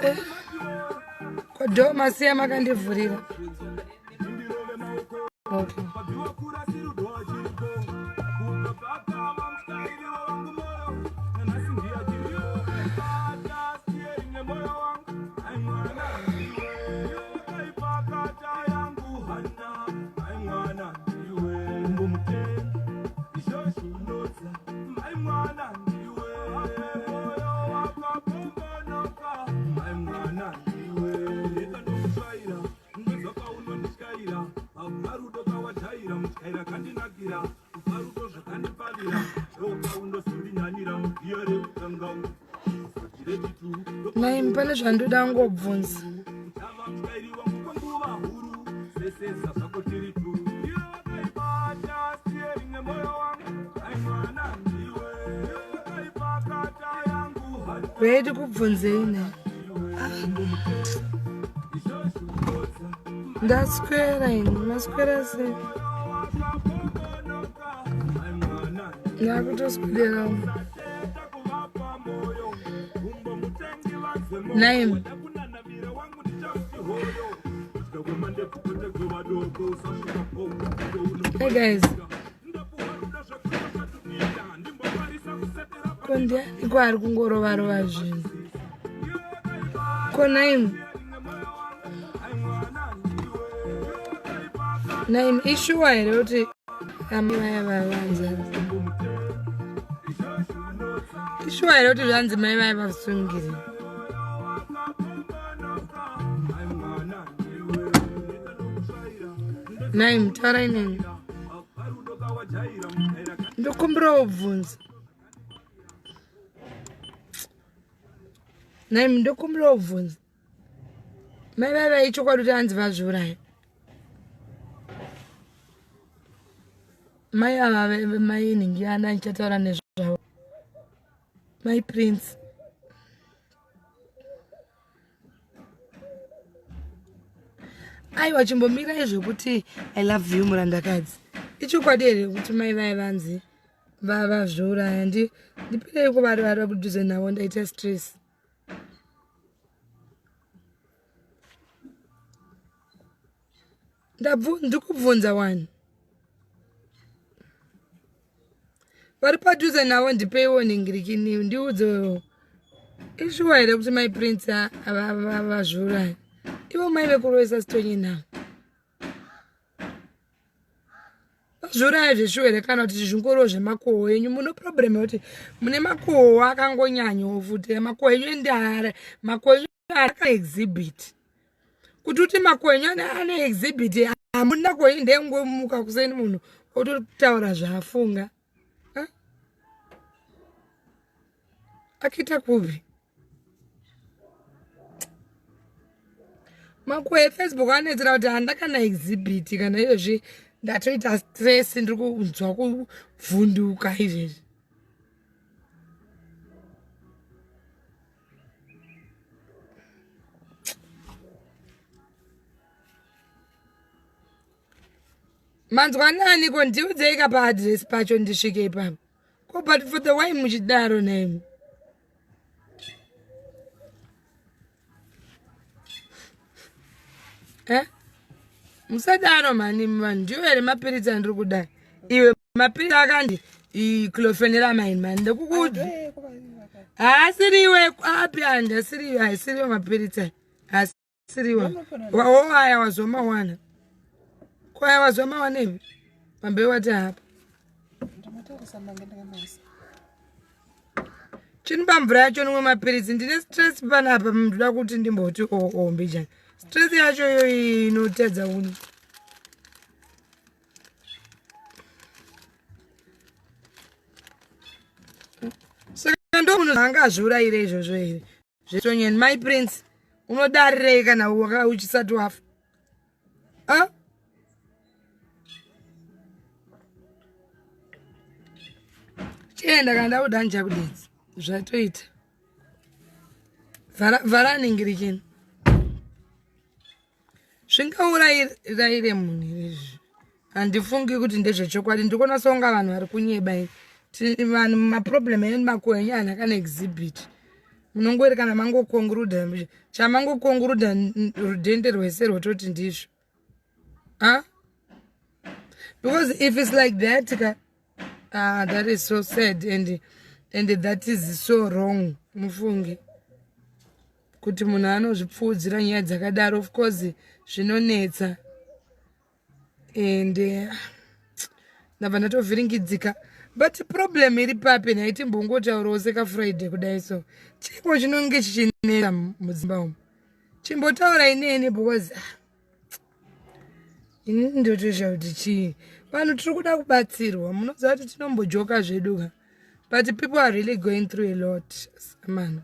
Eh, Kodho masiya makandivhurira. Okay. Naimi pane zvandoda ngobvunza. Ready kubvunzei ne? Ndaswera ini, maswera sei? Ndakutoswedera. Naimi. Hey guys. Ko ndiani ko ari kungorova rova zvinhu? Ko naimi? Naimi ishuwa here kuti amai vaya vavanza? Ishuwa here kuti zvanzi mai vaya vasungire? Nhai mutaurai neni. Ndokumbirawo bvunza. Nhai ndokumbirawo bvunza. Mai vaiva ichokwadi kuti hanzi vazviuraya. Mai ava mai nhingi ana ndichataura nezvavo. Mai Prince. Aiwa chimbomirai zvekuti I love you murandakadzi. Ichokwadi here kuti mai vaya vanzi vazviuraya ndi ndipirei kuvari vari kudhuze navo ndaita stress. Ndikubvunza wani. Vari padhuze navo ndipeiwo nhingirikini ndiudzewo. Ishuwa here kuti mai Prince vazviuraya? Ivo mai vekurovesa sitonye navo. Vazviuraya zveshuwa here kana kuti zvingoriwo zvemakohwo enyu? Mune problem yekuti mune makohwo akangonyanyawo futi. Makohwo enyu endara, makohwo enyu aka exhibit. Kuti uti makohwo enyu ane exhibit hamuna kohwo ndengomuka kuseni munhu ototaura zvaafunga. Akita kupi? Makuwa efacebook anetsera kuti handa kana exhibit kana izvezvi ndatoita stress ndiri kunzwa kuvhunduka izvezvi. Manzwa nani ko ndiudzei ka paaddress pacho ndisvike ipapo. Ko but for the why muchidaro name? Eh? Musadaro mhani mani ndiyo here mapiritsi andiri kudai. Iwe mapiritsi akandi iclofeniramine mani ndikukuudza. Haasiriwe api andi asiriwe haisiriwe mapiritsi aya. Siriwa. Wawo aya wazomawana. Ko aya wazomawanepi? Pamberi wati hapa. Chinipa mvura yacho nimwe mapiritsi ndine stress panapa ndoda kuti ndimboti oo oh, oh, mbijana. Stress yacho iyoyi inotadza uni. Saka ndo munhu anga azviurayire izvozvo here? Zvesonyeni my prince unodarirei kana uchisati wafa? Ah? Chienda kana ndakuda ndichakudedza. Zvatoita. Vhara vhara ningirikini. Zvingaurayire munhu here izvi? Handifungi kuti ndezvechokwadi. Ndikuona songa vanhu vari kunyeba ini. Vanhu maproblem enyu makuhwa enyu haana kana exhibit. Munongori kana mangokonguruda chamangokonguruda rudhende rwese rwototi ndizvo. Huh? Because if it's like that ka, ah, that is so sad and that is so wrong mufunge kuti munhu anozvipfuudzira nyaya dzakadaro. Of course zvinonetsa and ndabva ndatovhiringidzika, but problem iri papi nhai? Timbongotaurawo sekaFriday kudai, so chiko chinonge chichinetsa mudzimba umu? Chimbotaurai neni because ah, inini ndotosha kuti chii. Vanhu tiri kuda kubatsirwa. Munoziva kuti tinombojoka zvedu ka, but people are really going through a lot man.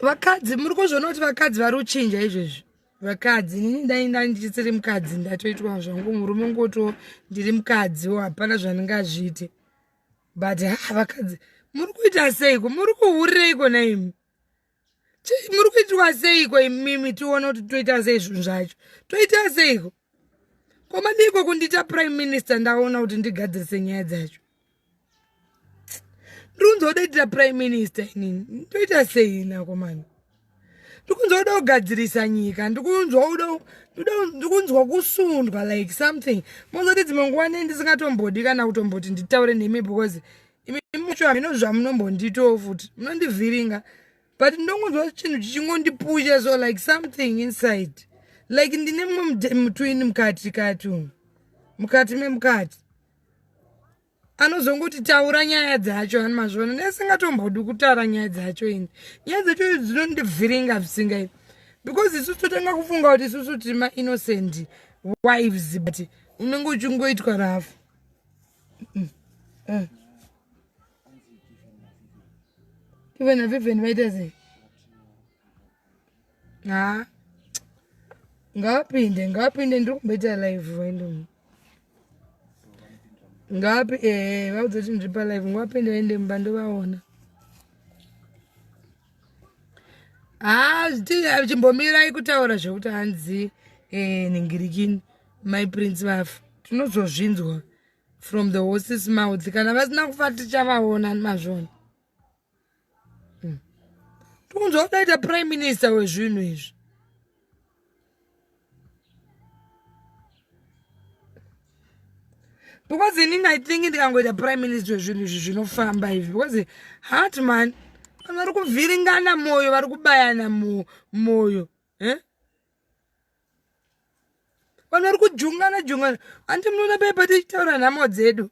Vakadzi, muri kuzviona kuti vakadzi vari kuchinja izvezvi. Vakadzi, inini dai nda ndichisiri mukadzi, ndatoitwa zvangu murume, ngoto ndiri mukadziwo, hapana zvandingazviite. But ha, vakadzi muri kuita seiko? Muri kuhurireiko naimi? Chii muri kuitwa seiko imimi? Tione kuti toita sei zvinhu zvacho, toita seiko? Komadiko kundiita prime minister, ndaona kuti ndigadzirise nyaya dzacho. Ndikunzi wodoitira prime minister inini, ndoita sei nakomana? Ndikunzwa kuda kugadzirisa nyika, ndikunzwa kusundwa like something. Mozoti dzimwe nguva nei ndisingatombodi kana kutomboti nditaure nemi, because imi mucho hamino zvamunombonditowo futi, munondivhiringa. But ndongonzwa chinhu chichingondipusha, so like something inside, like ndine mumwe mutwini mukati kati umu, mukati memukati, anozongoti taura nyaya dzacho. Ani mazviona, nesingatombodi kutaura nyaya dzacho ini. Nyaya dzacho dzinondivhiringa zvisingai, because isusu totanga kufunga kuti isusu tiri mainnocent wives, but unenge uchingoitwa rafu. Even naViven vaita sei? Ha, ngavapinde, ngavapinde, ndiri kumboita live. Vaende ngapi? Ehe, vaudza kuti ndiri palive, ngavapinde, vaende mumba ndovaona. Ha, chimbomirai kutaura zvekuti hanzi ningirikini my prince vafa. Tinozozvinzwa from the horse's mouth. Kana vasina kufa, tichavaona mazvona. Tikunzwa kudaita prime minister wezvinhu izvi. Because inini I think ndikangoita prime minister wezvinhu izvi, zvinofamba izvi, because heart man, vanhu vari kuvhiringana mwoyo, vari kubayana mwoyo, eh? Vanhu vari kujungana jungana. Handi munoona pepa tichitaura nhamo dzedu?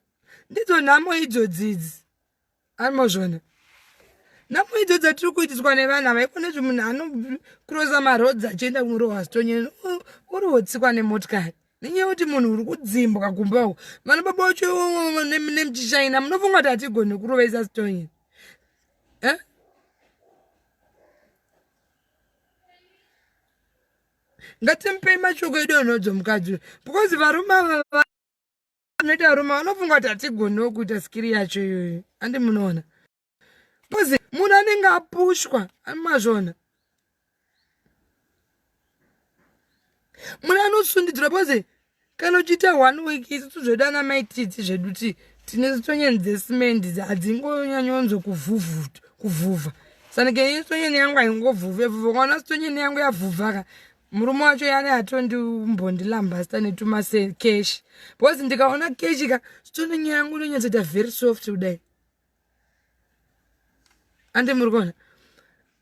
Ndidzo nhamo idzodzidzi, animozvona, nhamo idzo dzatiri kuitiswa nevanhu ava. Iko nezvi munhu anokrosa maroads achienda kunorohwa stonyeni, uri wotsikwa nemotikari nenyaya yekuti munhu uri kudzimbwa kumba uko. Vana baba vacho nemuchishaina, munofunga kuti hatigoni kurovesa stonyeni, eh? Ngatimupei mashoko edu anodzo mukadzi, because varume ava vanoita, varume vanofunga kuti hatigoniwo kuita skiri yacho iyoyo. Andi munoona, because munhu anenge apushwa, amazvona, munhu anosundidzirwa, because kana uchiita one week, isusu zvedu ana maitidzi zvedu ti tine stonyeni dzesimendi, hadzingonyanyonzo kuvhuvha. Sanike stonyeni yangu haingovhuvhe vhuvha. Ukaona stonyeni yangu yavhuvha ka, murume wacho yani atondimbondilambasta netuma cash, because ndikaona cash ka, stonyeni yangu inonyatsoita very soft kudai. Andi muri kuona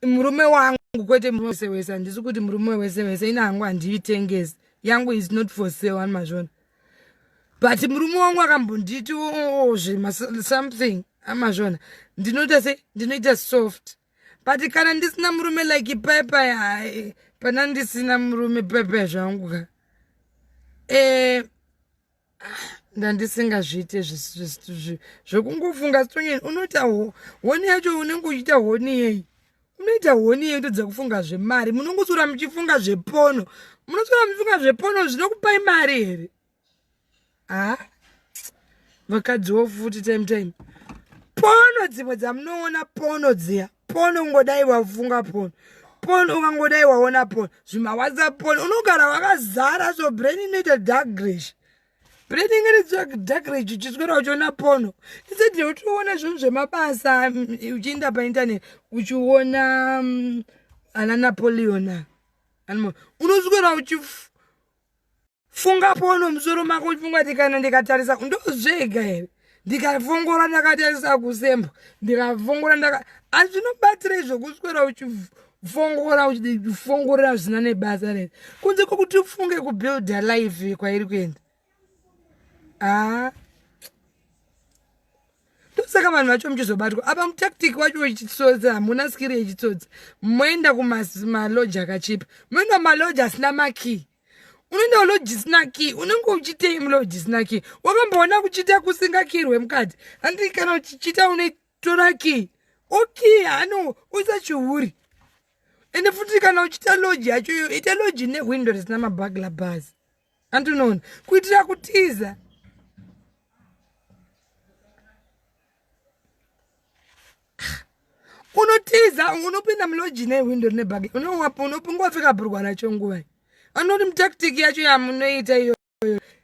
murume wangu, kwete murume wese wese. Handisi kuti murume wese wese, ina hangu handiitengesi yangu, is not for sale, ani mazvona. But murume wangu akambonditi ozve something, amazvona, ndinoita se ndinoita soft. But kana ndisina murume, like pepa, hai, pana ndisina murume, pepe zvangu ka, ndandisingazviite zvekungofunga stonyeni. Unoita honi yacho, unenge uchiita honi yei? Unoita honi yei todza kufunga zvemari? Munongoswera muchifunga zvepono, munoswera muchifunga zvepono, zvinokupai mari here? Ha, vakadziwo futi time time pono dzimwe dzamunoona, pono dziya, pono ungodai wafunga pono, pono ukangodai waona pono, zvimawhatsapp pono, unogara wakazara. So brain inoita dark greyish. Brain inge ridhakreji uchiswera uchiona pono instead yekuti uone zvinhu zvemabasa uchienda painternet uchiona ana napoleon unoswera uchif funga pono musoro mako uchifunga kuti kana ndikatarisa ndozvega here ndikafongora ndakatarisa kusembwa ndikafongora ndaka asi zvinobatsira izvo kuswera uchifongora uchifongorera zvisina nebasa rese kunze kwekuti ufunge kubuilda life kwairi kuenda haa ndosaka vanhu vacho muchizobatwa apa mutactic wacho wechitsotsi hamuna skiri yechitsotsi moenda kumaloji akachipa moenda kumaloji asina makey unoenda kuloji isina key unenge uchitei muloji isina key wakamboona kuchita kusingakirwe mukati handi kana uchichita unotora key okey ano uisa chihuri ende futi kana uchiita loji yacho iyo ita loji nehwindo risina mabagla bars andinoona kuitira kutiza unotiza unopinda muloji nehwindo rine bag unopingwapfeka bhurugwa racho nguvai anoti mutactic yacho yamunoita iyo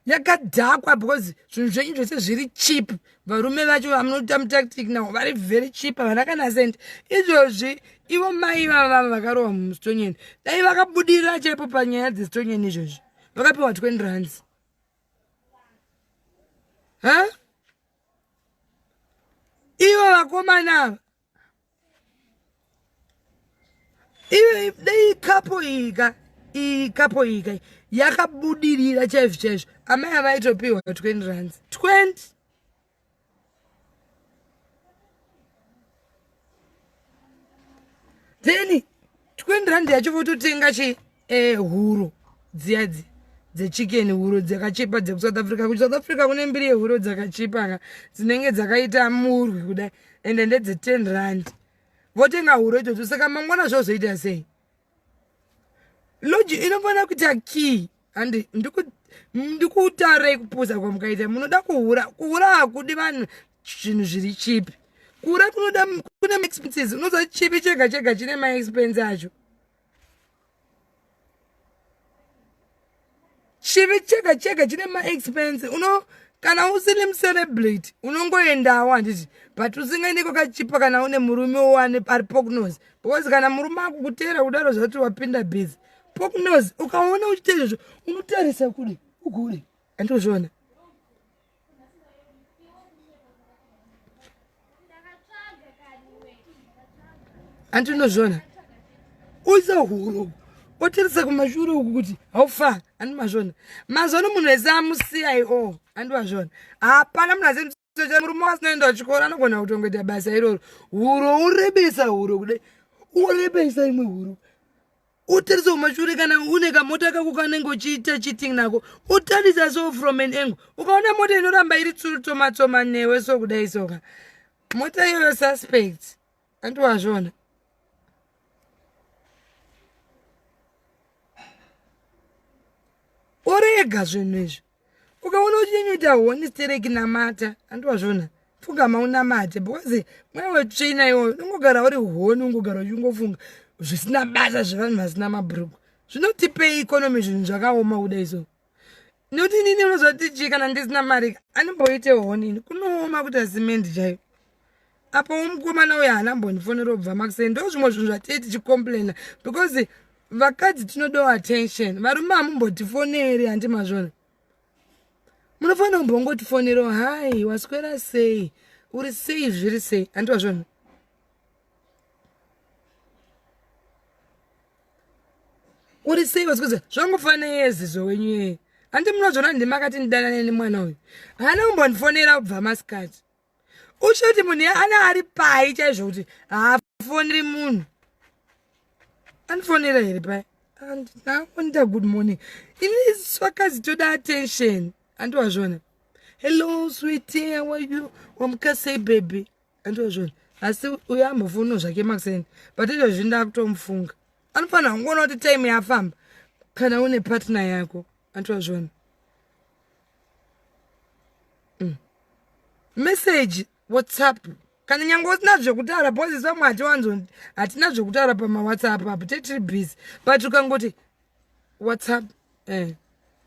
yakadhakwa because zvinhu zvenyu zvese zviri cheap varume vacho vamunoita mutactic nawo vari very cheap havana kana cent izvozvi ivo mai vavava vakarohwa mustonyeni dai vakabudirira chaipo panyaya dzestonyeni izvozvi vakapiwa 20 rands ha ivo vakomana ava ive dai kapo iyi ka iyi kapo iyi ka yakabudirira chaizvo chaizvo amai avaitopiwa 20 rands 20 then 20 rand yacho vototenga chi eh, huro dziya dzi dzechicken huro dzakachipa dzekusouth africa kusouth africa kune mbiri yehuro dzakachipa ka dzinenge dzakaita murwi kudai ende ndedze 10 rand votenga huro idzodzo saka mangwana zvozoita sei loji inofanira kuita key handi ndikutarei kupusa kwamukaita munoda kuhura kuhura hakudi vanhu zvinhu zviri chipi kuhura kunoda kune maexpenses unoziva chipi chega chega chine maexpense acho chivi chega chega chine maexpense uno kana usiri mucelebrate unongoendawo handiti but usingaende kwakachipa kana une murume wane ari poknos because kana murume akukuteera kudaro zvati wapinda busy poknos ukaona uchiita izvozvo unotarisa kure ukure andozviona anti unozviona uisa huro otarisa kumashure uku kuti how far andi mazviona mazvona munhu wese amusiya io andi wazviona hapana munhu ase murume wasinoenda kuchikoro anogona kutongoita basa iroro huro urebesa huro kudai urebesa imwe huro utarisa kumashure kana une kamota kako kanenge uchiita cheating nako utarisa so from an angle ukaona mota inoramba iri tsomatsoma newe so kudai soka mota iyoyo suspect anti wazviona urega zvinhu izvi ukaona uchinyanyoita honi stereki namata anti wazviona pfugama unamate because mweya wetsvina iwoyo unongogara uri honi ungogara uchingofunga zvisina basa zvevanhu vasina mabhuruku zvinotipei economy zvinhu zvakaoma kudai so nekuti inini unozoti chii kana ndisina mari anomboite honi ini kunooma kuita simendi chaiyo apo mukomana uyo haana mbondifonera obva makuseni ndo zvimwe zvinhu zvatee tichicomplaina because vakadzi tinodawo attention varume hamumbotifoneri handi mazvona munofanira kumbongotifonerawo hai waswera sei uri sei zviri sei handi wazvona uri sei waswera zvangofanira yezizo wenyu yeye handi munozvona ndimakati ndidanane nemwana uyu haana kumbondifonera kubva masikati uchoti munhu ana ari pai chaizvo kuti haafoneri munhu andifonera here pai andita good morning ini swakazi toda attention andiwazvona hello sweetie how are you wamuka sei baby andiwazvona asi uyo ambofuno zvake makuseni but izvozvi ndakutomufunga anofanira kungoona kuti time yafamba kana une partner yako andiwazvona mm. message whatsapp kana nyange usina zvekutaura because vamwe hatiwanzo hatina zvekutaura pamawhatsapp apo tetiri busy but ukangoti whatsapp eh.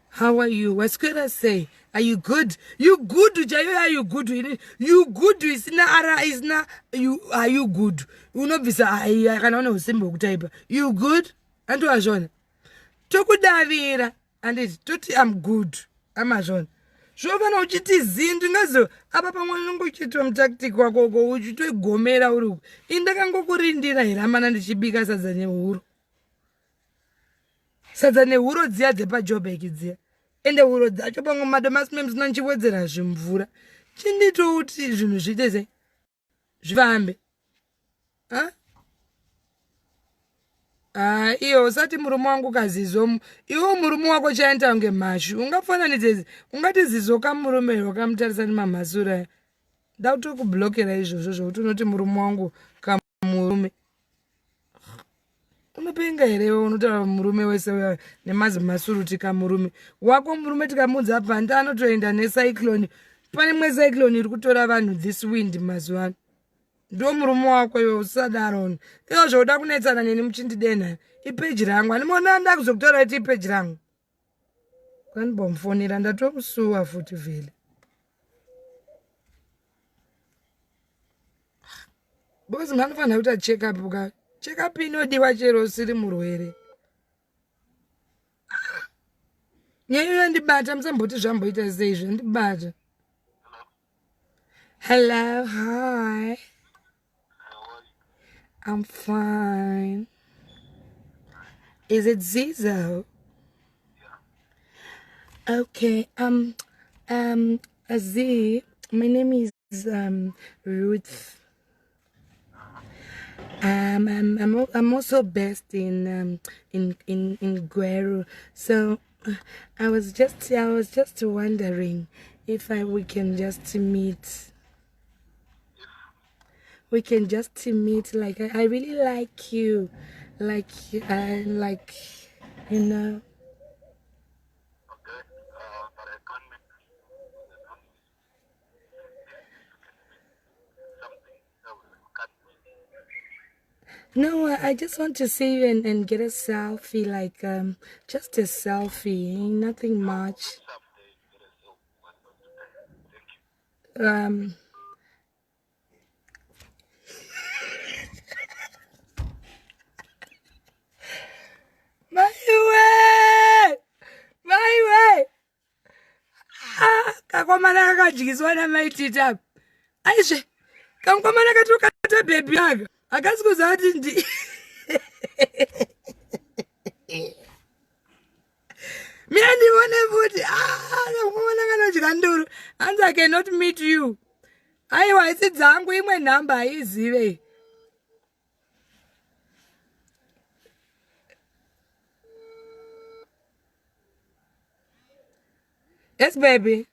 How are you? Waswera sei? Are you good? You good chaiyo are you good? Ini you good isina ara isina you are you good? Unobvisa aiya kana une usimbe hwekutaipa. You good? Andiwazvona. Tokudavira anditi toti I'm good. Amazvona. Zvofana uchiti zii ndingazo apa pamwe unenge uchiitwa mutactic wako uko uchitoigomera uri uko. Ini ndakangokurindira here amana ndichibika sadza nehuro. Sadza nehuro dziya dzepajobek dziya. Ende huro dzacho pamwe madomasi memusina ndichiwedzera zvimvura. Chinditouti zvinhu zviite sei? Zvifambe. Ha? Ah, iyo usati murume wangu kazizo iwo murume wako chaita kunge mhashu ungafananidze ungati zizo kamurume here wakamutarisa nemamhasura ndakutokublokera izvozvo zvokuti unoti murume wangu kamurume unopenga here unotaura murume wese uya nemazi masuru tikamurume wako murume tikamuudza pandi anotoenda necyclone pane imwe cyclone iri kutora vanhu this wind mazuva ano ndo murume wako iwe usadaro iyo zvoda kunetsana neni muchindidenha ipeji rangu andimona ndakuzokutaura kuti ipeji rangu kandibomfonera ndatokusuwa futi vhele because munhu anofanira kuita check up ka check up inodiwa chero usiri murwere nyaya iyo yandibata musamboti zvamboita sei zvandibata hello hi i'm fine is it zizo okay um um z my name is um, Ruth. Um, I'm, I'm, I'm also based in, um, in, in, in Gweru. So I was just, I was just wondering if I, we can just meet. We can just meet. Like, I, I really like you. Like, I like, you know. Okay, but I can't make, I can't No, I just want to see you and, and get a selfie, like um, just a selfie, nothing much. Um, Maiwe! Maiwe! Ah, kakomana kakadyiswa namaititi apa aizve kamukomana katokata bhebhi aka hakasi kuziva kuti ndi mira ndivone futi ah, kamukomana kanodya nduru hanzi i cannot meet you aiwa isi dzangu imwe nhamba haizive Yes baby.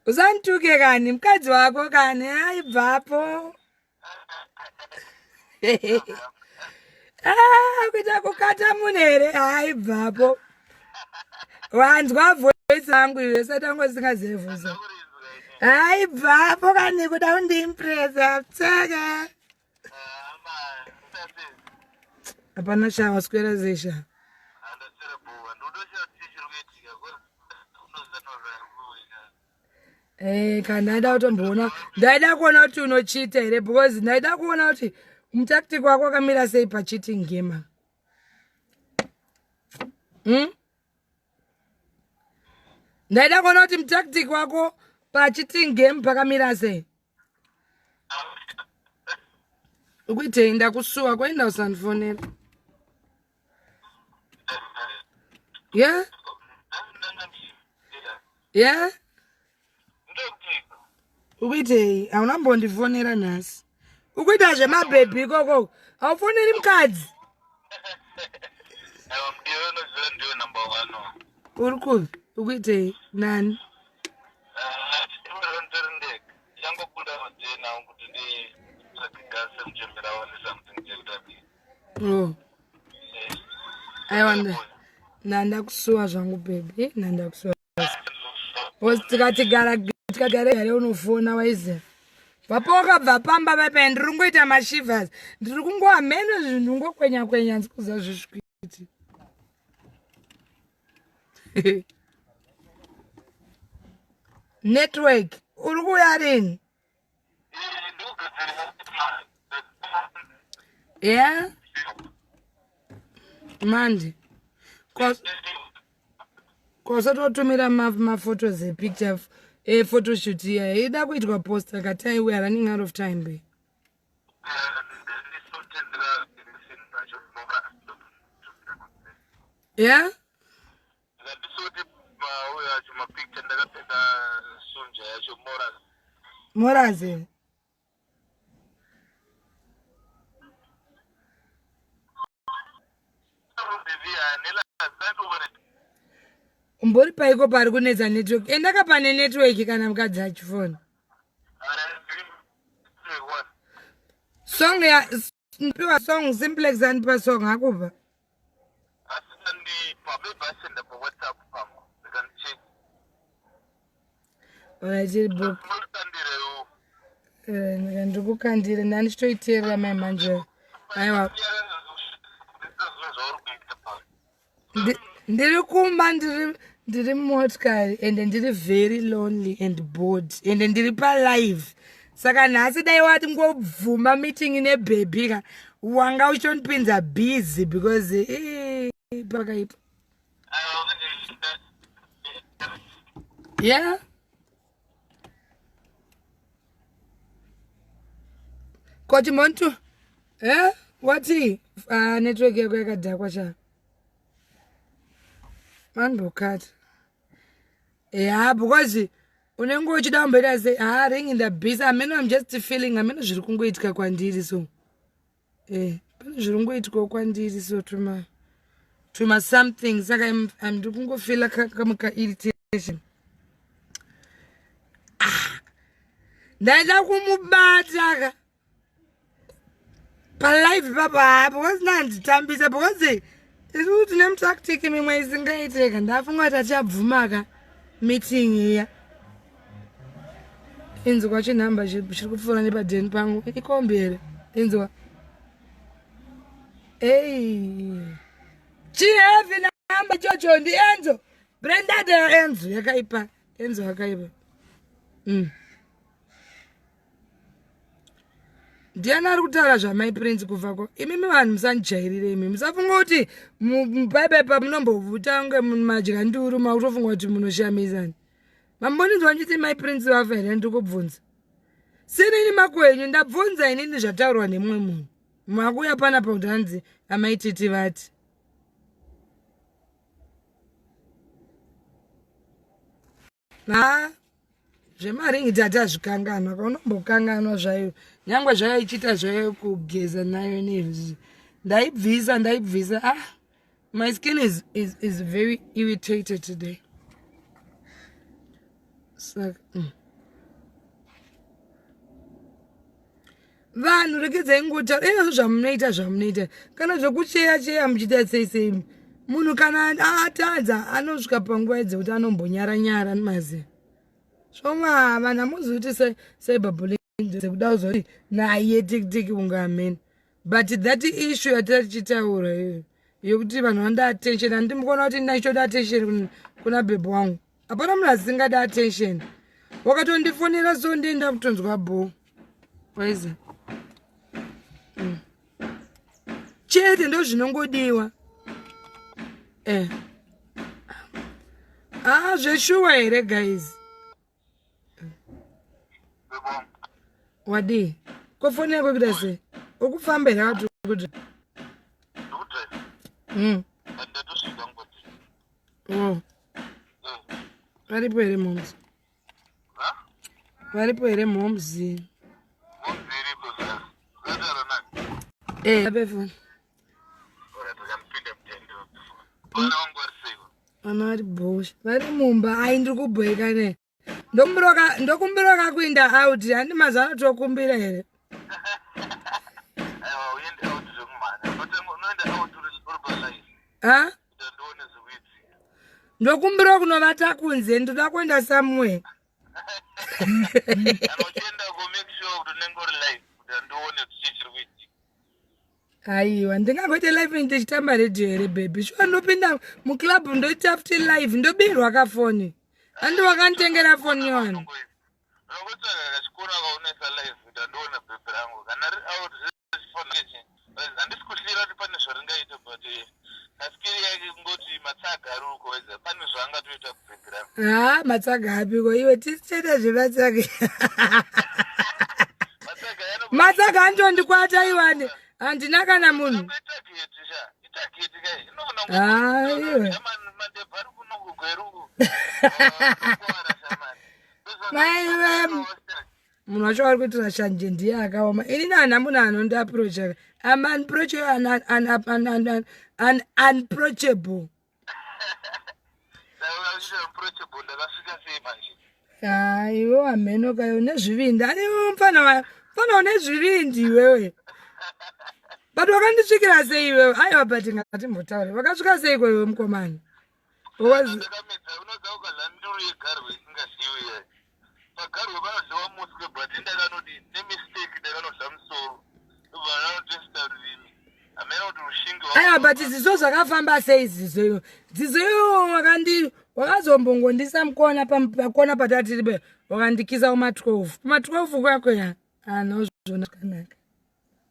Usandituke kani mukadzi wako kani aibvapo. Ah, kuita kukata munhu here aibvapo. Wanzwa voice yangu iwe usati wanga usingazive voice. Aibvapo kani kuda kundiimpressa tseke. Hapana sha waswera sei sha. Eh, kana ndaida kutomboona ndaida kuona kuti unochita here because ndaida kuona kuti mutactic wako wakamira sei pacheating game hmm? Ndaida kuona kuti mutactic wako pacheating game pakamira sei Ukuitei ndakusuwa kwaenda usandifonera. Yeah? Yeah? Ukuitei? Hauna mbondifonera nhasi. Ukuita zvemabhebhi ikoko. Haufoneri mukadzi. Uri kupi? Ukuitei? Nani? Oh. Aiwa ndandakusuwa zvangu baby ndandakusuwa because tikati gara tikagare gare unofona waiziva papo wakabva pamba paipai ndiri kungoita mashivers ndiri kungohameno zvinhu ngokwenya kwenya ndisi kuziva zvisvikuiti. Network uri kuuya rini? Yeah manje kosototumira maphotos epicture ephotoshoot iya ida kuitwa poster katai we are running out of time be. Yeah morazi umbori paiko pari kunetsa network endaka pane network kana mukadzi achifona song ya piwa song simplex andipa song akupa eh, ndikukandire ndandichitoiteerera mai manje aiwa ndiri kumba ndiri ndiri mumotikari ende ndiri very lonely and bored ende ndiri palive saka nhasi dai wati ngobvuma meeting nebhebhi ka wanga uchitondipinza busy because eh, pakaipa yeah koti montu eh wati uh, network yako yakadhakwa cha mandokata yeah because unenge uchida kumboita sei ha ring ndabhisa ameno im just feeling ameno zviri kungoitika kwandiri so eh pane zviri kungoitikawo kwandiri so tuma tuma something saka ndiri kungofila kamwe kairritation ah ndaida kumubata ka palive papa because nanditambisa because isu tine mutactic mimwe isingaiteka ndafunga kuti achabvumaka meeting iya inzwa chinhamba chiri kupfuura nepadheni pangu ikombi here inzwa ei chiheavy namba ichocho ndi enzo brendad enzo yakaipa enzo yakaipa mm. Ndiani ari kutaura zvamai Prince kubva ko imimi vanhu musandijairire imi musafunga kuti mupaipai pamunombovuta kunge madya nduru makutofunga kuti munoshamisani mambondinzwa ndichiti mai Prince vafa here ndiri kubvunza sinini makwenyu ndabvunza inini zvataurwa nemumwe munhu makuya panapa kuti hanzi amai titi vati Ha zvemaringi tati azvikanganwa kaunombokanganwa zvayo nyangwe zvayo ichiita zvayo kugeza nayo nezvi ndaibvisa ndaibvisa ah my skin is, is, is very irritated today saka mm. Vanhu regedzai ngotaura izvozvo zvamunoita zvamunoita kana zvekucheya cheya muchiita sei sei munhu kana atadza anosvika panguva dzekuti anombonyara nyara maziva zvoma vanhu hamuzivi kuti cyberbullying dzekuda kuzoti naye tiktik kunge amene but that issue yatira tichitaura iyoyo yekuti vanhu vanoda attention handimukona kuti ndachoda attention kuna bhebhi wangu hapana munhu asingada attention wakatondifonera so ndienda kutonzwa bho waiza mm. chete ndo zvinongodiwa eh. ah zveshuwa here guys wadii ko foni yako ikuita sei ukufamba here wati kuti mm. Oh. Varipo here moms? Varipo here moms? Eh, ape phone. Vana vari bhosha. Vari mumba. Ai ndiri kubhoeka ne. Ndokumbira ka kuinda out. Handi mazuva ano tokumbira here? Ha? Ndokumbira kunovata kunze ndoda kuenda somewhere. Aiwa, ndingangoite live ndichitamba radio here baby? Shuwa ndopinda muclub ndoita futi live ndobirwa kafoni. Handi wakanditengera foni yowani. Unongotsvaga kachikoro akaonesa live kuti andiona bhebhi rangu kana riri out handisi kuhlira kuti pane zvaringaita but eh, kaskiri yake kungoti matsaga ari uko weza pane zvaangatoita kubhebhi rangu. Haa matsaga apiko iwe tichete zvematsaga. Matsaga anotondikwata iwani handina kana munhu. Haa iwe. Maiwe munhu wacho wari kuitira shanje ndiye akaoma ini nana munhu anondiaprocha am unapproachable iwe wamheno kayo une zvivindi ani mfana mfana une zvivindi iwewe but wakandisvikira sei iwewe aiwa but ngatimbotaure wakasvika seiko iwe mukomana Pagarwe panodyiwa muswe but ndakanoti nemistake ndakanodya musoro ndobva ndanotesta rurimi hameno kuti rushingi aiwa but zizo zvakafamba sei zizo iwe zizo iwe wakandi wakazombongondisa mukona pakona patatiri be wakandikisa kuma 12 kuma 12 kwako ya anozvona zvakanaka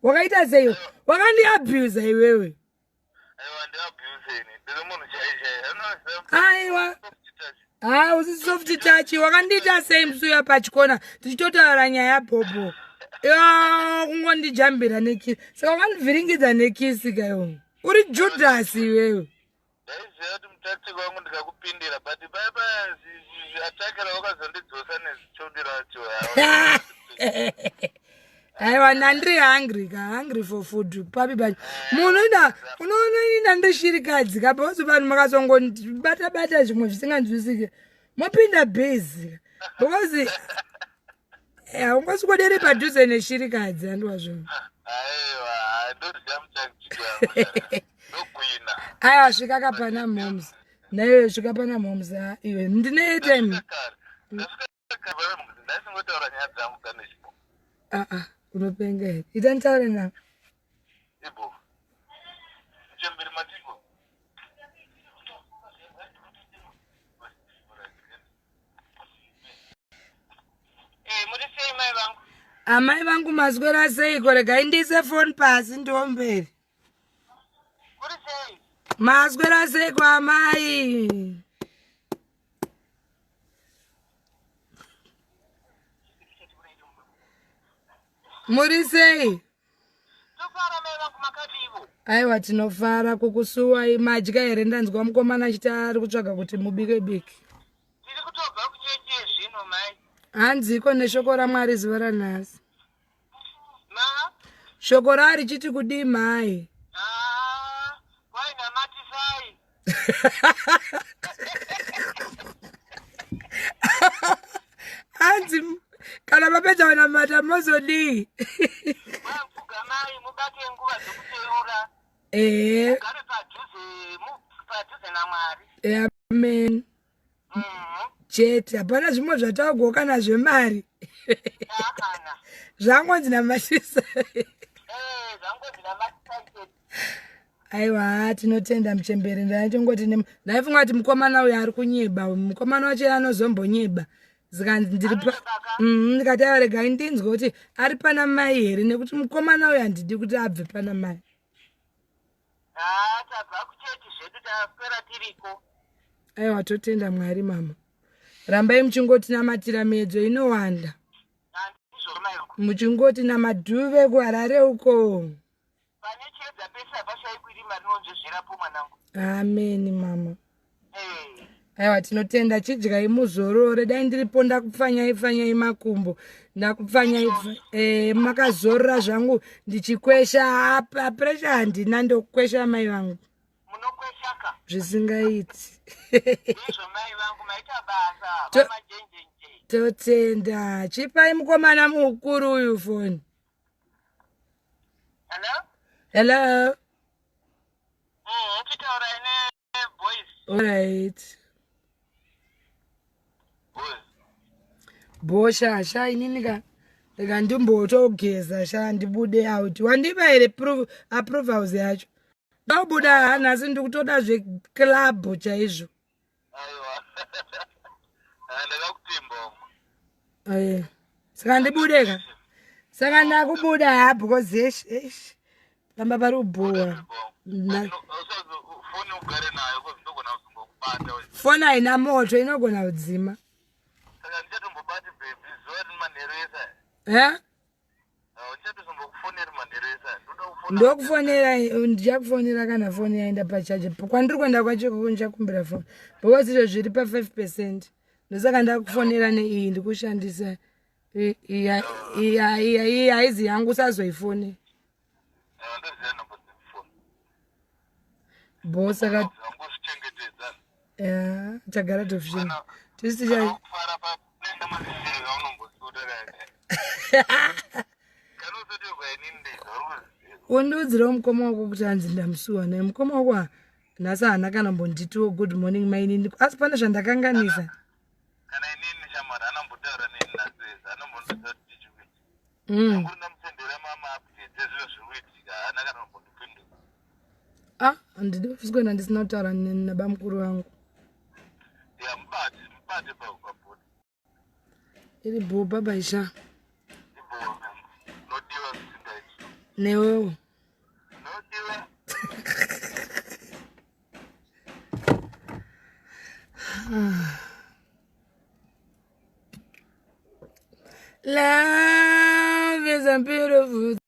wakaita sei wakandiabusa iwewe aiwa haa usi soft touch wakandiita sei musi uya pachikona tichitotaura nyaya bhobho kungondijambira nekisi saka wakandivhiringidza nekisi kaiwo uri judhasi iwewe ndaiziva kuti mutactic wangu ndikakupindira but paya paya attack rawakazondidzosa nezichondi racho. Aiwa, ndandiri hungry ka, hungry for food papi pacho munhu ina unoona ini ndandishirikadzi ka because vanhu makazongobata bata zvimwe zvisinganzwisike mopinda busy because haungoswederi padhuze neshirikadzi andiwa zvinhu. Aiwa, svika ka pana moms naiwe, svika pana moms iwe ndine airtime. Aa, unopenga here? Ita nditaure navo. Amai vangu, maswera seiko? Regai ndiise foni pasi ndiomberi. Maswera seiko amai? Muri sei? Aiwa, tinofara kukusuwai. Madya here? Ndanzwa mukomana achiti ari kutsvaga kuti mubike bike. Tiri kutobva kuchechi zvino mai. Hanziko neshoko raMwari zuva ranhasi? Shoko raa richiti kudii mhai? Wainamatisai. Hanzi kana mapedza kunamata mozodii? Pfugamai mubate nguva dzekuteura. Ehe. Mugare padhuze naMwari. Amen. Chete hapana zvimwe zvatagoka kana zvemari zvangonzi namatisa. Aiwa, tinotenda muchembere. Ndaichongoti ndaifunga kuti mukomana uyu ari kunyeba, mukomana wacho anozombonyeba zikanzi ndiri pa ndikati aiwa, regai ndinzwe kuti ari pana mai here nekuti mukomana uyu handidi kuti abve pana mai. Tabva kuchechi zvedu, taswera tiriko. Aiwa, totenda Mwari mama. Rambai muchingotinamatira, miedzo inowanda. Handizvo mai. Muchingoti namadhuve kuHarare uko. Pane chiedza pese hapashaikwi rima rinonzvezverapo mwanangu. Ameni mama. Aiwa, tinotenda. Chidyai muzorore. Dai ndiripo ndakupfanyai pfanyai makumbo, ndakupfanyai makazorora zvangu ndichikwesha apa presha handina, ndokwesha mai vangu. Munokweshaka. Zvisingaiti. Ndizvo mai vangu, maita basa vamajenjenje. Totenda. Chipai mukomana mukuru uyu foni. Hello. Hello. Chitaurai neboys. Alright. Boys. Bhoshasha inini ka. Rega ndimbotogeza sha ndibude out. Wandipa here approvals yacho? Ndakubuda nhasi ndikutoda zveclub chaizvo. Aiwa. Ndakakutemba wangu. Aye. Saka ndibude ka? Saka ndakubuda ha because eish eish. Pamba pari kubhowa. Foni ugare nayo because ndogona kuzongokubata. Foni haina moto inogona kudzima. Saka ndichatombobati baby zuva rine manheru ese. Eh? Ndokufonera, ndichakufonera kana foni yaenda pachaje. Kwandiri kuenda kwacho ikoko ndichakumbira foni because izvo zviri pa 5 percent. Ndosaka ndakufonera neiyi ndikushandisa iyi haizi yangu usazoifone. Bo saka tagara tofisheni tisi ticha undiudzirewo mukoma wako kuti hanzi ndamusuwa naye mukoma wako nhasi haana kana mbonditiwo good morning mainini asi pane zvandakanganisa kana inini shamwari anombotaura neni nhasi anombondiudza kuti chichikuita Ndanguri ndamusendera mama update ezvinhu zviri kuitika haana kana kumbondipindura. Ah, handidi kuswera ndisina kutaura nabamukuru vangu. Ya mubate, mubate pabody. Iri bho baba isha. Ibho. Nodiwa zvisingaiti. Newewo. Nodiwa. Ah. Love is a beautiful